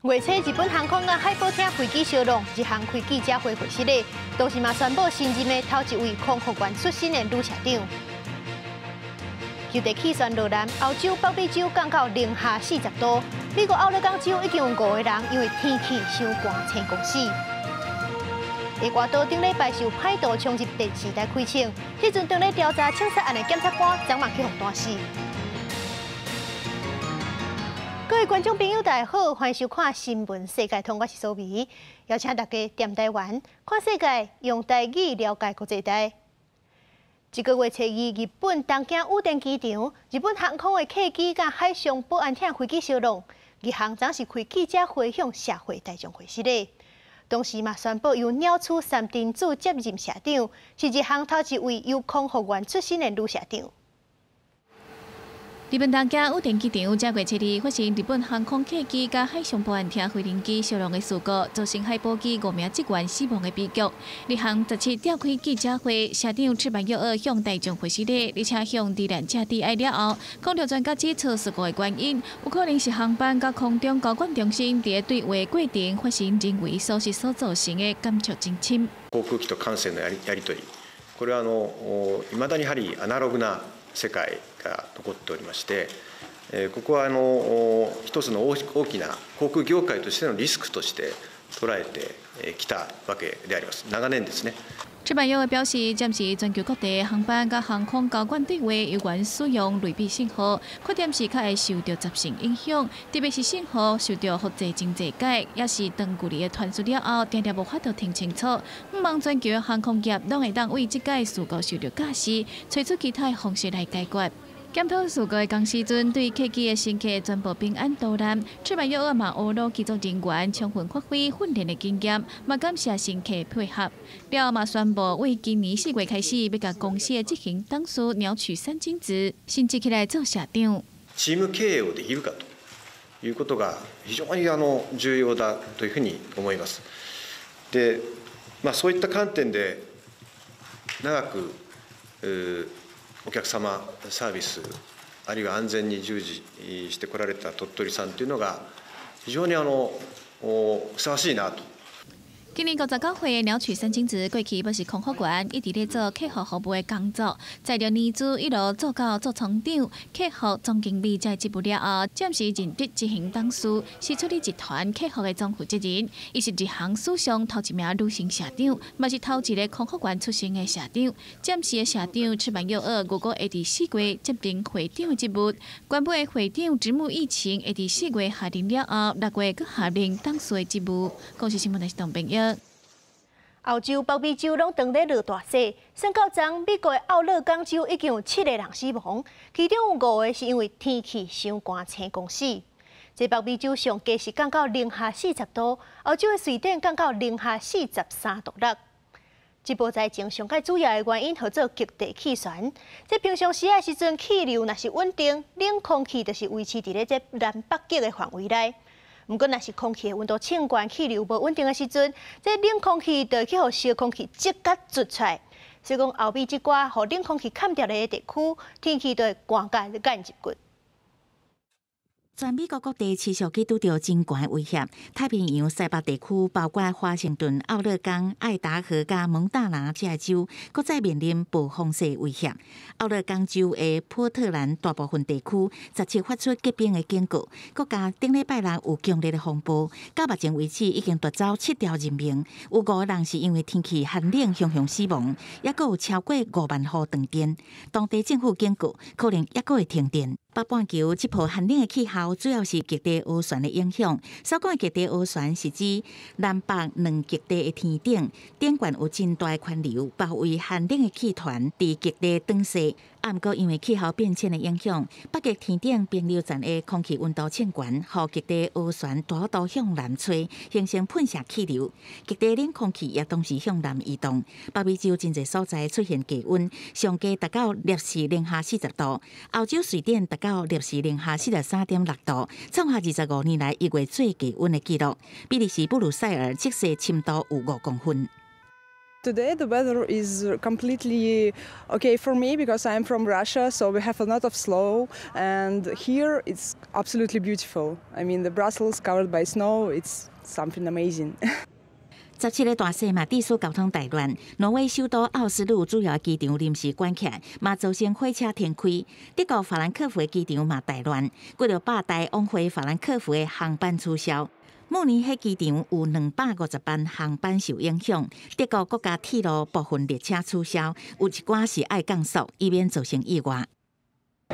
月初日本航空佮海保廳飛機相撞，日航開記者會會失禮，同時嘛宣布新任的頭一位空服員出身的女社長。極地氣旋羅蘭，歐洲北美洲降到零下40度，美國奧勒岡州已經有五個人因為天氣傷寒成功死。厄瓜多頂禮拜受歹徒衝入電視台開槍，彼陣正咧調查槍殺案的檢察官，昨嘛去予彈死。各位觀眾朋友，大家好，歡迎收看《新聞世界通》，我是蘇美，邀請大家踮台灣看世界，用台語了解國際大。這個月初二，日本東京羽田機場，日本航空的客機佮海上保安廳飛機相撞，日航昨是開記者會向社會大眾會失禮，同時嘛宣布由鳥取三真子接任社長，是日航頭一位由空服員出身的女社長。日本東京羽田機場這月初二發生日本航空客機佮海上保安廳飛行機相撞的事故，造成海保機五名職員死亡的悲劇。日航17召開記者會，社長赤坂祐二向大眾回失禮，而且向罹難者致哀了後，空調專家指出事故的原因，有可能是航班佮空中交管中心佇對話過程發生人為疏失所造成的接觸真深。航空機と管制のやり取り、これはいまだにやはりアナログな世界が残っておりまして、ここは一つの大きな航空業界としてのリスクとして捉えてきたわけであります。長年ですね。赤坂祐二表示，暫時全球各地航班佮航空交管對話猶原使用類比信號，缺點是較會受著雜訊影響，特別是信號受著複雜真濟改，抑是長距離的傳輸了後，定定無法度聽清楚。向望全球航空業攏會當為這擺事故受著教訓，揣出其他的方式來解決。檢討事故的同時陣，對客機的乘客全部平安度難。赤坂祐二嘛，呵咾機組人員充分發揮訓練的經驗，嘛感謝乘客配合。了後嘛宣布，為今年4月開始，欲共公司的執行董事鳥取三真子升職起來做社長。チーム経営をできるかということが非常に重要だというふうに思います。で、まあそういった観点で長くお客様サービスあるいは安全に従事してこられた鳥取さんというのが非常にふさわしいなと。今年59歲的鳥取三真子，過去欲是空服員，一直咧做客戶服務的工作，載著年資一路做到座艙長、客服總經理這職務了後，暫時任職執行董事，是處理集團客戶的總負責人。伊是日航史上頭一名女性社長，嘛是頭一个空服員出身的社長。暫時的社長赤坂祐二，預估會佇4月接任會長的職務。原本的會長直木義晴會佇四月下任了後，6月閣下任董事的職務。公視新聞台是董朋友。歐洲、北美洲攏當咧落大雪，算到昨美國的奧勒岡州已經有七個人死亡，其中有五個是因為天氣傷寒青公死。這北美洲上低是降到零下40度，歐洲的瑞典降到零下43.6度。這波災情上蓋主要的原因號做極地氣旋。這平常時的時陣氣流若是穩定，冷空氣就是維持佇咧這南北極的範圍內。毋過，若是空氣的溫度升懸，氣流無穩定的時陣，這冷空氣就會去予燒空氣擠甲擠出來。所以講，後壁這寡予冷空氣崁著的地區，天氣就會寒甲眼入骨。全美國各地持續去拄著真寒的威脅，太平洋西北地區，包括華盛頓、奧勒岡、愛達荷佮蒙大拿這个州，閣再面臨暴風雪威脅。奧勒岡州的波特蘭大部分地區，17發出結冰的警告，閣加頂禮拜六有強烈的風暴，到目前為止已經奪走七條人命，有五個人是因為天氣寒冷雄雄死亡，抑閣有超過5萬戶斷電。當地政府警告，可能抑閣會停電。北半球這波寒冷的氣候，主要是極地渦旋的影響。所講的極地渦旋是指南北兩極地的天頂，頂懸有真大的環流，包圍寒冷的氣團佇極地轉勢。啊，毋過因為氣候變遷的影響，北極天頂平流層的空氣溫度升懸，予極地渦旋大幅向南吹，形成噴射氣流。極地冷空氣也同時向南移動。北美洲真濟所在出現低溫，上低達到攝氏零下40度。歐洲瑞典達到攝氏零下43.6度，創下25年來一月最低溫的紀錄。比利時布魯塞爾測試深度有5公分。Today the weather is completely okay for me because I'm from Russia, so we have a lot of snow, and here it's absolutely beautiful. I mean, the Brussels covered by snow, it's something amazing. 17个大雪嘛，致使交通大乱。挪威首都奥斯陆主要機場臨時關起來，嘛造成火車停開。德國法蘭克福的機場嘛大亂，幾著百台往回法蘭克福的航班取消。慕尼黑機場有250班航班受影響。德國國家鐵路部分列車取消，有一寡是愛降速，以免造成意外。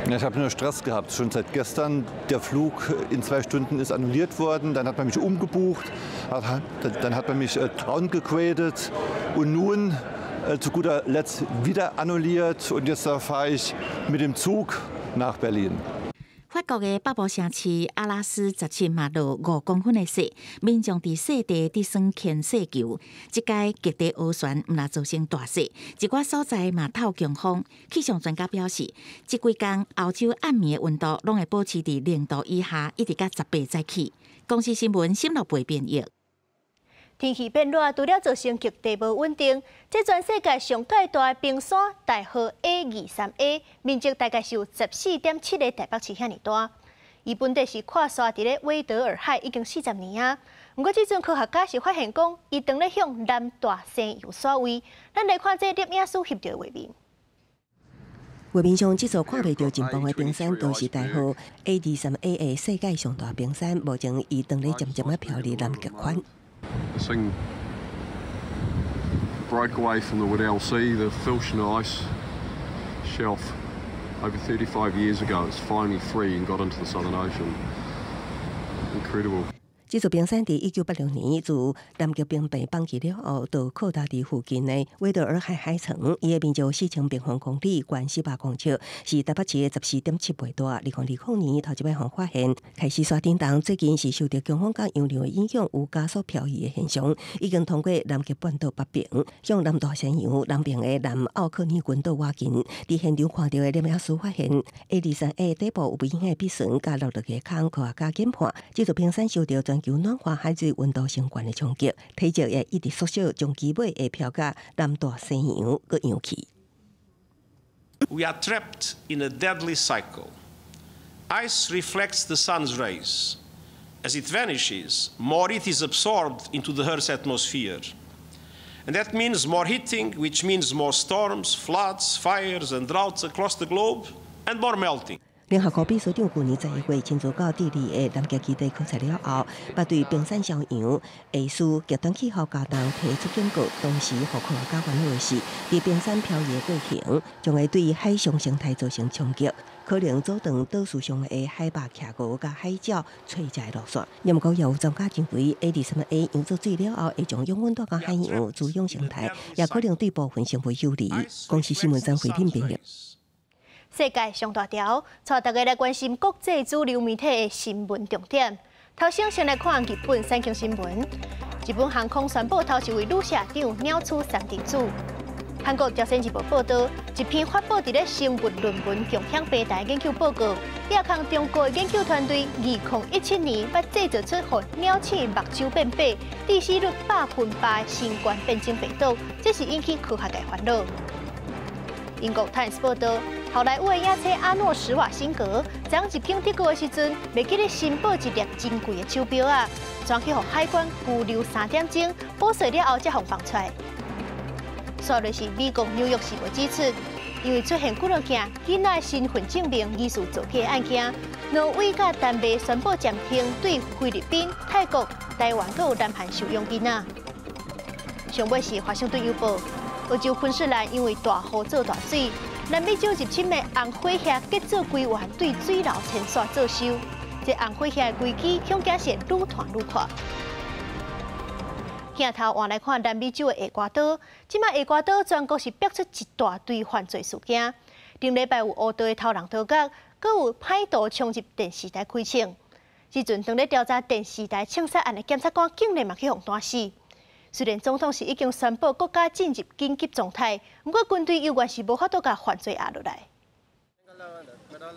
Ich habe nur Stress gehabt. Schon seit gestern. Der Flug in 2 Stunden ist annulliert worden. Dann hat man mich umgebucht. Dann hat man mich downgegradet. Und nun zu guter Letzt wieder annulliert. Und jetzt fahre ich mit dem Zug nach Berlin. 法國的北部城市阿拉斯17嘛落5公分的雪，民眾佇雪地佇耍牽雪球。這擺極地渦旋毋但造成大雪，一寡所在嘛透強風。氣象專家表示，這幾工歐洲暗暝的溫度攏會保持佇0度以下，一直到18早起。公視新聞沈樂培編譯。天氣變熱，除了造成極地無穩定，這全世界上蓋大的冰山代號 A23A，面積大概是有14.7個台北市遐爾大。伊本底是闊沙佇咧威德爾海已經40年啊。毋過這陣科學家是發現講，伊當咧向南大西洋徙位。咱來看這攝影師翕著的畫面。畫面上這座看袂著盡部的冰山，就是代號 A23A 的世界上大冰山。目前伊當咧漸漸仔飄離南極圈。 This thing broke away from the Weddell Sea, the Filchner ice shelf, over 35 years ago. It's finally free and got into the Southern Ocean. Incredible. 這座冰山佇1986年自南極冰被放棄了後，就擴大佇附近的威德爾海海層。伊的面積有4000平方公里，懸400公尺，是台北市的14.7倍大。2020年頭一擺予發現，開始徙振動。最近是受著強風佮洋流的影響，有加速漂移的現象，已經通過南極半島北邊，向南大西洋南邊的南奧克尼群島倚近。佇現場看著的攝影師發現，A23A 底部有明顯的鱉損佮落落的空，科學家研判，這座冰山受著全球暖化、海水溫度升懸的衝擊，體積會一直縮小，終其尾會飄到南大西洋閣洋去。 We are trapped in a deadly cycle. Ice reflects the sun's rays. As it vanishes, more heat is absorbed into the Earth's atmosphere. And that means more heating, which means more storms, floods, fires, and droughts across the globe, and more melting. 聯合國秘書長舊年11月親自到智利的南極基地考察了後，捌對冰山消融會使極端氣候加重提出警告。同時，予科學家煩惱的是，佇冰山漂移的過程，將會對海上生態造成衝擊，可能阻斷島嶼上的海豹、企鵝佮海鳥採食的路線。毋過，也有專家認為，A23A 溶做水了後，會將養分帶到海洋，滋養生態，也可能對部分生物有利。公視新聞張慧敏編譯。世界上大條，帶大家來關心國際主流媒體的新聞重點。頭先先來看日本產經新聞，日本航空宣布頭一位女社長鳥取三田子。韓國朝鮮日報報導，一篇發布佇咧生物論文共享平台研究報告，也控中國的研究團隊2017年捌製造出予鳥鼠目睭變白、致死率8%的新冠變種病毒，這是引起科學界煩惱。英國《泰晤士》報導，好萊塢的影星阿諾史瓦辛格，昨入境德國的時陣，袂記咧申報一粒真貴的手錶仔，轉去予海關拘留3點鐘，保釋了後才予放出來。煞落是美國紐約時報指出，因為出現幾若件囡仔身份證明疑似造假案件，挪威佮丹麥宣布暫停對菲律賓、泰國、台灣閣有南韓收養囡仔。上尾是華盛頓郵報，澳洲昆士蘭因為大雨做大水，南美洲入侵的紅火蟻結做歸源對水流遷徙做收，這紅火蟻的危機恐驚是愈傳愈闊。鏡頭換來看南美洲的厄瓜多，這擺厄瓜多全國是爆出一大堆犯罪事件。頂禮拜有烏道的偷人盜賊，閣有歹徒衝入電視台開槍。這陣當咧調查電視台槍殺案的檢察官竟然嘛去予彈死。雖然總統是已經宣布國家進入緊急狀態，毋過軍隊猶原是無法度共犯罪壓落來。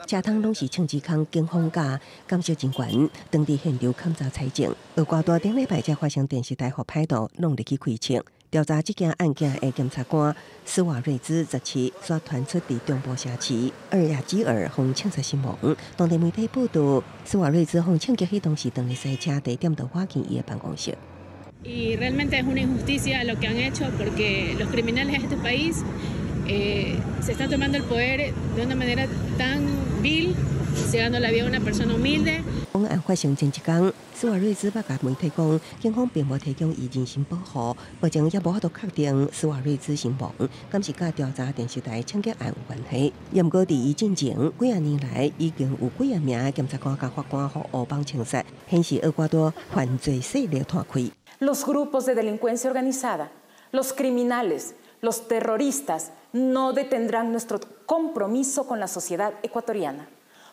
車窗攏是槍支空，警方佮監視人員當佇現場勘查採證。厄瓜多頂禮拜才發生電視台予歹徒弄入去開槍，調查這件案件的檢察官斯瓦瑞茲17煞傳出佇中部城市厄亞基爾予槍殺身亡。當地媒體報道，斯瓦瑞茲予槍擊彼當時當咧駛車地點就倚近伊的辦公室。 Y realmente es una injusticia lo que han hecho porque los criminales de este país se están tomando el poder de una manera tan vil, cegando la vida a una persona humilde. 案發生前一工，斯瓦瑞茲捌共媒體講，警方並無提供伊人身保護，目前也無法度確定斯瓦瑞茲身亡，敢是佮調查電視台槍擊案有關係。毋過佇伊進前幾仔年來，已經有幾仔名檢察官佮法官予烏幫槍殺，顯示厄瓜多犯罪勢力湠開。 Los grupos de delincuencia organizada, los criminales, los terroristas no detendrán nuestro compromiso con la sociedad ecuatoriana.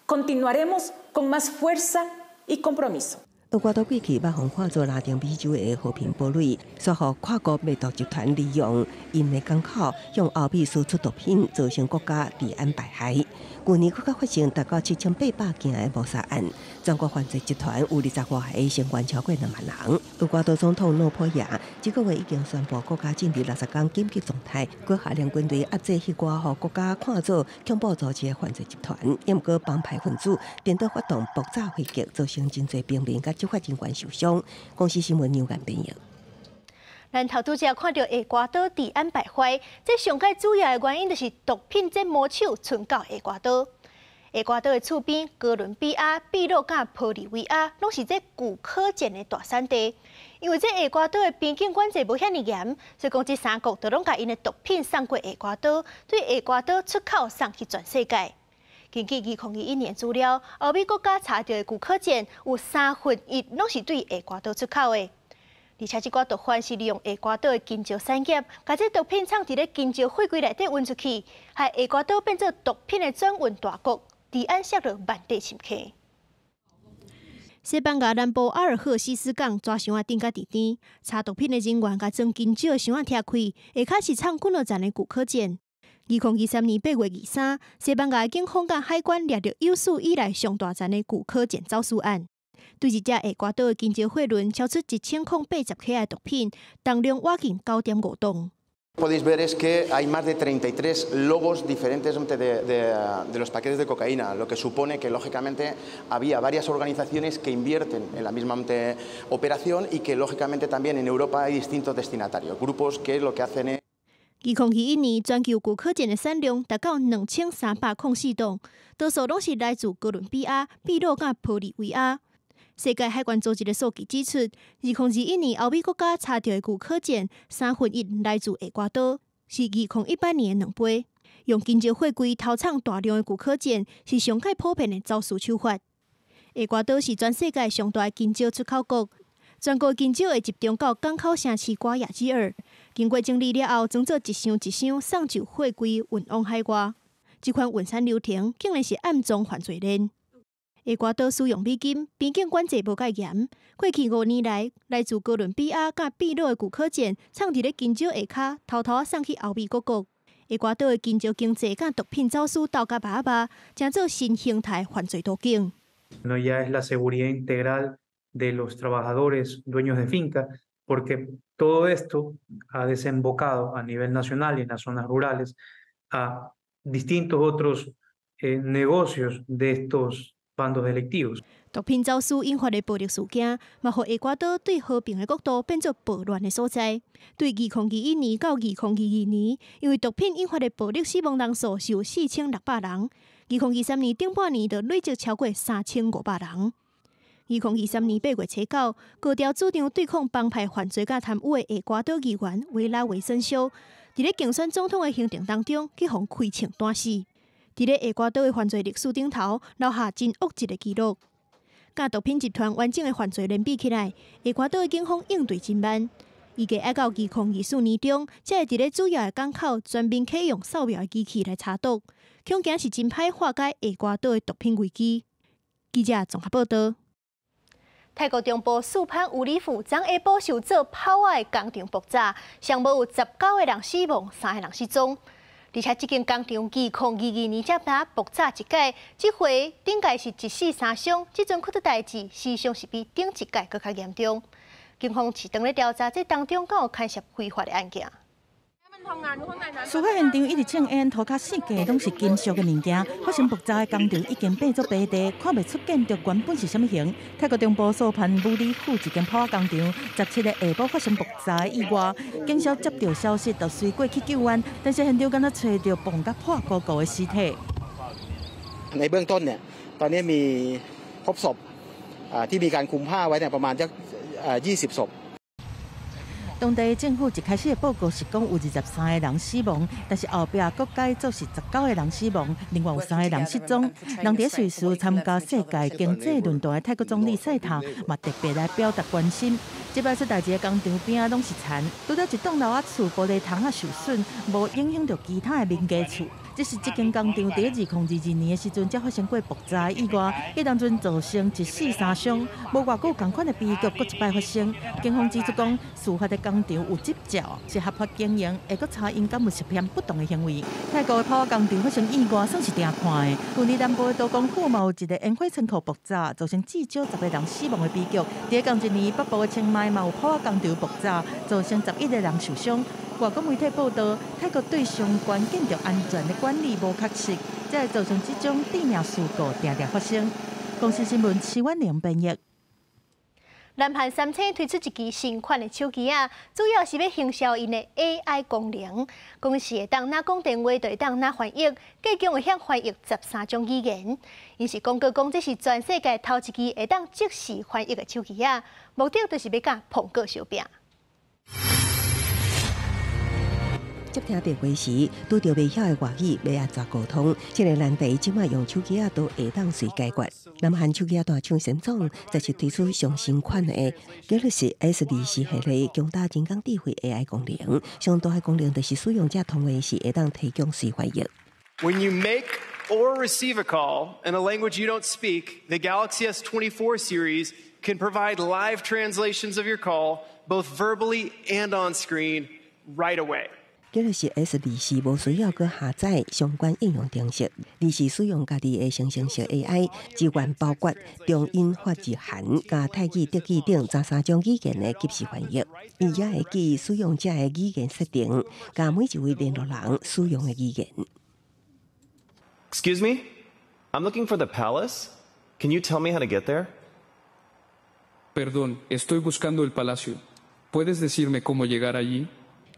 Continuaremos con más fuerza y compromiso. 厄瓜多過去捌予看做拉丁美洲的和平堡壘，煞予跨國賣毒集團利用𪜶的港口向歐美輸出毒品，造成國家治安敗壞。舊年閣較發生達到7800件的謀殺案，全國犯罪集團有20外個成員超過2萬人。厄瓜多總統諾波亞這個月已經宣布國家進入60天緊急狀態，閣下令軍隊壓制彼寡予國家看做恐怖組織的犯罪集團。毋過幫派分子顛倒發動爆炸襲擊，造成真濟平民佮執法人員受傷。公視新聞牛岩編譯。咱頭拄才看著厄瓜多治安敗壞，這上蓋主要的原因就是毒品這魔手伸到厄瓜多。厄瓜多的厝邊哥倫比亞、秘魯佮玻利維亞，攏是這古柯鹼的大產地。因為這厄瓜多的邊境管制無遐爾嚴，所以講這三國都攏共𪜶的毒品送過厄瓜多，對厄瓜多出口送去全世界。根據2021年資料，歐美國家查著的古柯鹼有1/3攏是對厄瓜多出口的。而且這寡毒販是利用厄瓜多的金蕉產業，共這毒品藏佇咧金蕉貨櫃內底運出去，害厄瓜多變做毒品的轉運大國，治安陷入萬塊深坑。西班牙南部阿爾赫西斯港紙箱仔頂佮佇邊，查毒品的人員共裝金蕉的箱仔拆開，下跤是藏幾落層的古柯鹼。2023年8月23，西班牙警方佮海關掠著有史以來上大層的古柯鹼走私案。對一隻厄瓜多的金蕉貨輪超出1080克的毒品，重量倚近9.5噸。 Podéis ver es que hay más de 33 logos diferentes de los paquetes de cocaína, lo que supone que lógicamente había varias organizaciones que invierten en la misma operación y que lógicamente también en Europa hay distintos destinatarios, grupos que lo que hacen es 2021年，全球古柯鹼的產量達到2304噸，多數攏是來自哥倫比亞、秘魯佮玻利維亞。世界海關組織的數據指出，2021年歐美國家查著的古柯鹼1/3來自厄瓜多，是2018年的2倍。用金蕉貨櫃偷藏大量的古柯鹼，是上蓋普遍的走私手法。厄瓜多是全世界上大的金蕉出口國，全國金蕉會集中到港口城市瓜亞基爾，經過整理了後，裝做一箱一箱送上貨櫃運往海外。這款運送流程竟然是暗藏犯罪鏈。厄瓜多使用美金，邊境管制無蓋嚴。過去5年來，來自哥倫比亞佮秘魯的古柯鹼，藏佇咧金蕉下跤，偷偷送去歐美各國。厄瓜多的金蕉經濟佮毒品走私鬥甲密密，成做新形態犯罪途徑。 No ya es la seguridad integral de los trabajadores dueños de finca, porque todo esto ha desembocado a nivel nacional y en las zonas rurales a distintos otros negocios de estos bandos delictivos. 毒品走私引發的暴力事件，嘛予厄瓜多對和平的國度變做暴亂的所在。對2021年到2022年，因為毒品引發的暴力死亡人數是有4600人。2023年頂半年就累積超過3500人。2023年8月初9，高調主張對抗幫派犯罪佮貪污的厄瓜多議員維拉維森肖，佇咧競選總統的行程當中，去予開槍彈死。佇咧厄瓜多的犯罪歷史頂頭，留下真惡質的記錄。佮毒品集團完整的犯罪鏈比起來，厄瓜多的警方應對真慢。預計愛到2024年中，才會佇咧主要的港口全面啟用掃描的機器來查毒，恐驚是真歹化解厄瓜多的毒品危機。記者綜合報道。泰國中部素攀武里府昨下晡受做炮仔的工廠爆炸，上無有19個人死亡，三個人失蹤。而且這間工廠2022年才爆炸一擺，這回頂屆是一死三傷，這陣出的代誌，死傷是比頂一屆閣較嚴重。警方是當咧調查這當中敢有牽涉非法的案件。事發現場一直衝煙，塗跤四界攏是金屬的物件，發生爆炸的工廠已經變做白地，看袂出建築原本是啥物形。泰國中部素攀武里府一間炮仔工廠，17日下晡發生爆炸的意外，警消接到消息就隨過去救援，但是現場敢若揣著爆甲破糊糊的屍體。 ในเบื้องต้นเนี่ยตอนนี้มีพบศพที่มีการคลุมผ้าไว้เนี่ยประมาณสัก20ศพ當地政府一開始的報告是講有23個人死亡，但是後壁閣改做是19個人死亡，另外有三個人失蹤。人佇瑞士參加世界經濟論壇的泰國總理賽塔嘛特別來表達關心。這擺出代誌的工廠邊仔攏是田，除了一棟樓仔厝玻璃窗仔受損，無影響著其他的民家厝。這是這間工廠佇2022年的時陣才發生過爆炸意外，彼當陣造成一死三傷，無偌久仝款的悲劇閣一擺發生。警方指出講，事發的工廠有執照，是合法經營，會閣查𪜶敢有涉嫌不當的行為。泰國的炮仔工廠發生意外，算是定看的。去年南部的道光府嘛有一个煙火倉庫爆炸，造成至少10個人死亡的悲劇。佇仝一年，北部的清邁嘛有炮仔工廠爆炸，造成11個人受傷。外國媒體報道，泰國對相關建築安全的管理無確實，才會造成這種致命事故定定發生。公視新聞徐婉玲編譯。南韓三星推出一支新款的手機仔，主要是欲行銷𪜶的 AI 功能。講是會當若講電話，就會當若翻譯，計共會曉翻譯13種語言。𪜶是廣告講這是全世界頭一支會當即時翻譯的手機仔，目的就是欲佮蘋果相拚。接聽電話時，拄著袂曉的外語，欲按怎溝通？這个難題這馬用手機仔都會當隨解決。南韓手機仔大廠三星這次推出上新款的 Galaxy S24系列強大人工智慧 AI 功能，上大的功能就是使用者通話時會當提供隨翻譯。 When you make or receive a call in a language you don't speak, the Galaxy S24 series can provide live translations of your call, both verbally and on screen, right away. Galaxy S24無需要閣下載相關應用程式，而是使用家己的生成式 AI，支援包括中英法日韓、佮泰語、德語等13種語言的即時翻譯。伊也會記使用者的語言設定，佮每一位聯絡人使用的語言。 Excuse me, I'm looking for the palace. Can you tell me how to get there? Perdón, estoy buscando el palacio. ¿Puedes decirme cómo llegar allí?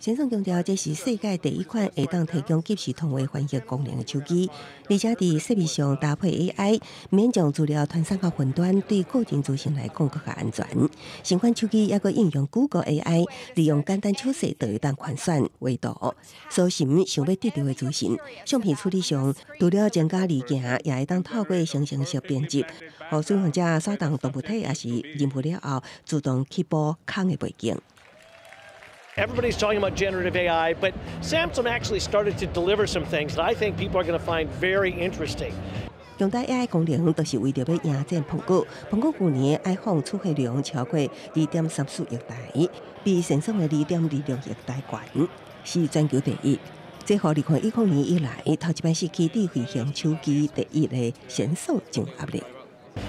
三星強調，這是世界第一款會當提供即時通話翻譯功能的手機，而且佇設備上搭配 AI，免將資料傳送到雲端，對個人資訊來講閣較安全。新款手機猶閣應用 Google AI，利用簡單手勢就會當寬選畫圖，搜尋想欲得著的資訊。相片處理上，除了增加濾鏡，也會當透過生成式編輯，予使用者掃動動物體抑是人物了後，自動去補空的背景。 Everybody's talking about generative AI, but Samsung actually started to deliver some things that I think people are going to find very interesting. 強大 AI 功能都是為著欲迎戰蘋果。蘋果舊年 iPhone 出貨量超過2.34億台，比三星的2.26億台懸，是全球第一。這予2010年以來，頭一擺失去智慧型手機第一的三星真壓力。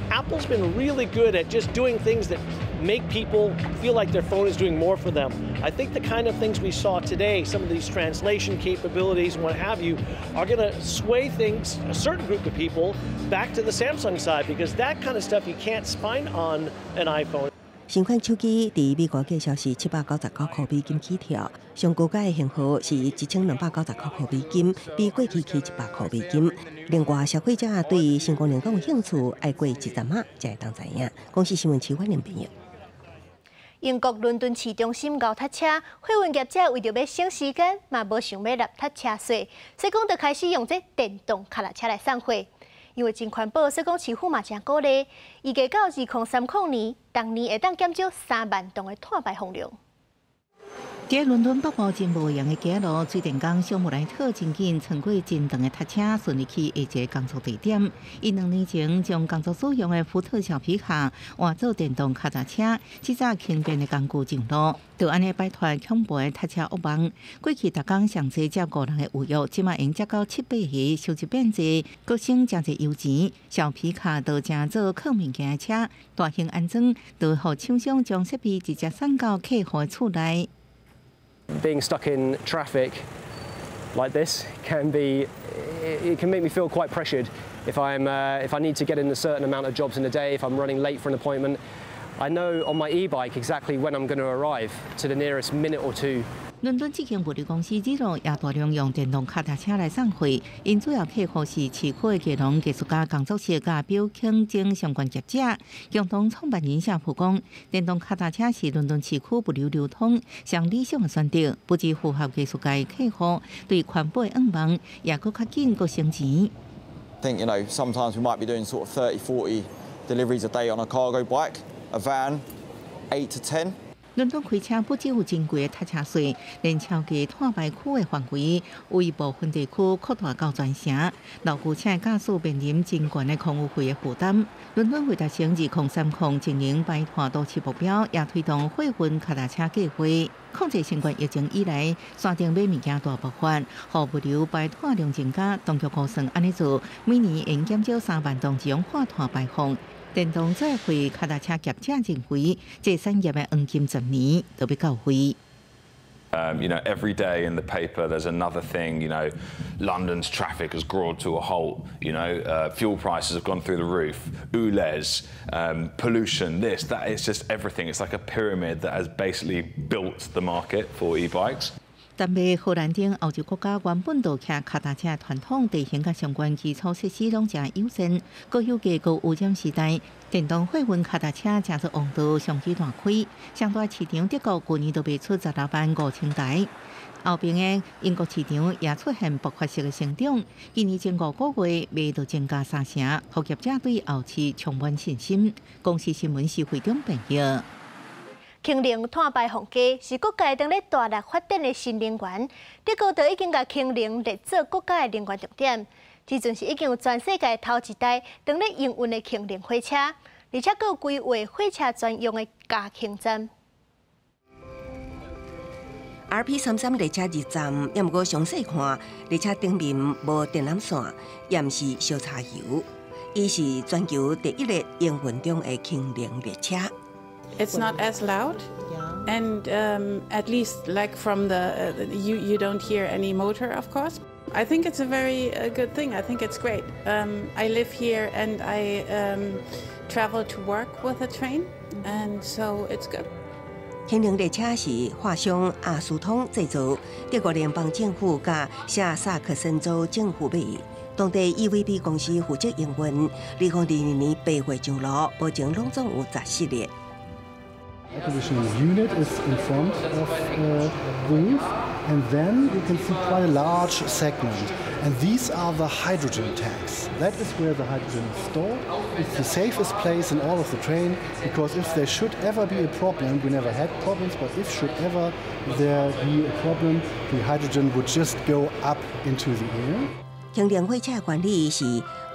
Apple's been really good at just doing things that make people feel like their phone is doing more for them. I think the kind of things we saw today, some of these translation capabilities and what have you, are going to sway things, a certain group of people, back to the Samsung side because that kind of stuff you can't find on an iPhone. 新款手機佇美國價售是799塊美金起跳，上高階的型號是1299塊美金，比過去起100塊美金。另外，消費者對新功能閣有興趣，愛過一陣仔才會當知影。公視新聞徐婉玲編譯。英國倫敦市中心𠢕踢車，貨運業者為著欲省時間，嘛無想欲立踢車稅，所以講就開始用這電動跤踏車來送貨。因為真環保，所以講市府嘛誠鼓勵。預計到2030年，逐年會當減少3萬噸的碳排放量。佇倫敦北部真無閒的街路，水電工小莫萊特真緊乘過真長的腳車，順利去下一个工作地點。伊2年前將工作所用的福特小皮卡換做電動跤踏車，這早輕便的工具上路，就按呢擺脫恐怖的腳車噩夢。過去逐工上濟接五人的預約，這馬會接到七八個，收入變濟，閣省誠濟油錢。小皮卡就成做囥物件的車，大型安裝，就予廠商將設備直接送到客戶厝內。 Being stuck in traffic like this it can make me feel quite pressured if I need to get in a certain amount of jobs in a day, if I'm running late for an appointment. I know on my e-bike exactly when I'm going to arrive to the nearest minute or two. 倫敦這間物流公司 Zero 也大量用電動跤踏車來送貨，𪜶主要客戶是市區的藝廊藝術家工作室佮表演等相關業者。共同創辦人夏普講，電動跤踏車是倫敦市區物流流通上理想的選擇，不只符合藝術界客戶對環保的願望，也閣較緊閣省錢。 I think sometimes we might be doing sort of 30, 40 deliveries a day on a cargo bike, a van, 8 to 10. 倫敦開車不只有真貴的塞車稅，連超過碳排區的範圍，為部分地區擴大到全城，老舊車的駕駛面臨真懸的空污費的負擔。倫敦為達成2030淨零排碳都市目標，也推動貨運跤踏車計劃。控制新冠疫情以來，山頂買物件大爆發，予物流排碳量增加。當局估算按呢做，每年會減少3萬噸二氧化碳排放。電動載貨跤踏車業者認為，這產業的黃金10年就欲到位。 Every day in the paper there's another thing. London's traffic has ground to a halt. Fuel prices have gone through the roof. ULEZ, pollution, this, that. It's just everything. It's like a pyramid that has basically built the market for e-bikes. 丹麥、荷蘭等歐洲國家原本就騎跤踏車傳統地形佮相關基礎設施攏誠友善，高油價高污染時代，電動貨運跤踏車成做王道，商機大開。上大市場德國舊年就賣出16萬5千台，後爿的英國市場也出現爆發式的成長，今年前5個月賣就增加三成，予業者對後市充滿信心。公視新聞是會長編譯。氫能碳排放低是國家當咧大力發展的新能源。德國就已經共氫能列做國家的能源重點。這陣是已經有全世界頭一台當咧營運的氫能火車，而且閣有規劃火車專用的加氫站。 RP 33列車入站，也毋過詳細看，列車頂面無電纜線，也毋是燒柴油，伊是全球第一个營運中的氫能列車。 It's not as loud, and at least like from the you you don't hear any motor, of course. I think it's a very good thing. I think it's great. I live here and I travel to work with a train, and so it's good. 氫能列車是法商阿斯通製造，德國聯邦政府佮下薩克森州政府買。當地 EVB 公司負責營運。2022年8月上路，目前攏總有14列。 Air conditioning unit is in front of the roof, and then you can see quite a large segment. And these are the hydrogen tanks. That is where the hydrogen is stored. It's the safest place in all of the train because if there should ever be a problem, we never had problems, but if should ever there be a problem, the hydrogen would just go up into the air. 氫能火車原理是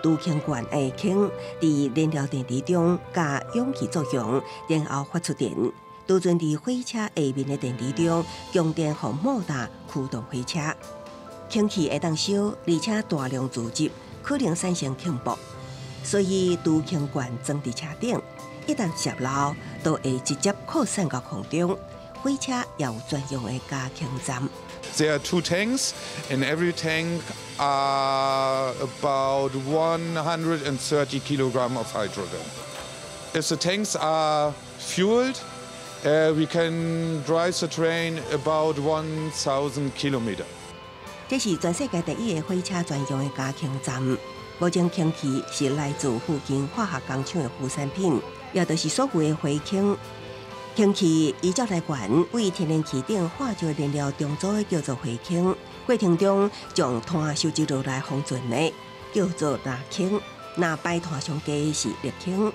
儲氫罐的氫佇燃料電池中佮氧氣作用，然後發出電，儲存佇火車下面的電池中，供電予摩打驅動火車。氫氣會當燒，而且大量聚集，可能產生氫爆，所以儲氫罐裝佇車頂，一旦洩漏，就會直接擴散到空中。火車也有專用的加氫站。 There are two tanks. In every tank are about 130 kilogram of hydrogen. If the tanks are fueled, we can drive the train about 1,000 kilometers. 這是全世界第一个火車專用的加氫站。目前氫氣是來自附近化學工廠的副產品，也就是所謂的灰氫。氫氣依照來源，為天然氣等化石燃料重組的叫做灰氫。過程中將碳收集落來封存的叫做藍氫。若排碳上低是綠氫，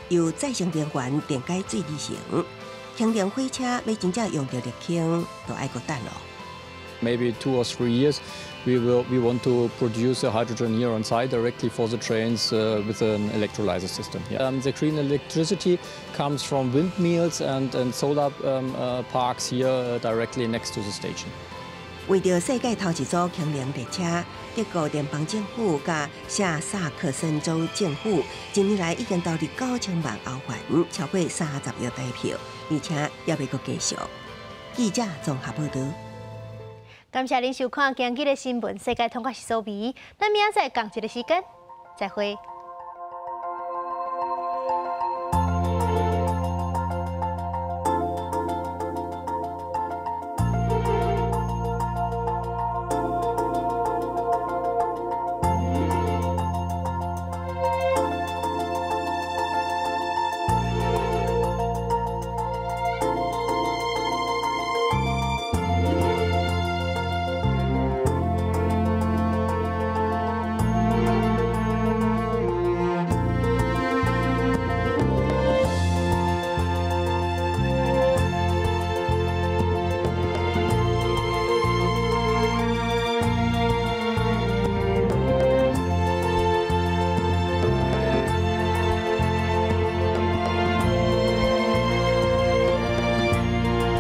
由再生能源電解水而成。氫能火車欲真正用著綠氫，就愛閣等囉。 Maybe 2 or 3 years, we want to produce the hydrogen here on site directly for the trains with an electrolyzer system. Yeah. The green electricity comes from windmills and solar parks here directly next to the station. 為著世界頭一組氫能列車，德國聯邦政府佮下薩克森州政府近年來已經投入9000萬歐元，超過30億台票，而且猶會閣繼續。記者綜合報導。感謝您收看今日的新聞世界通，我是蘇美，咱明仔載仝一个時間，再會。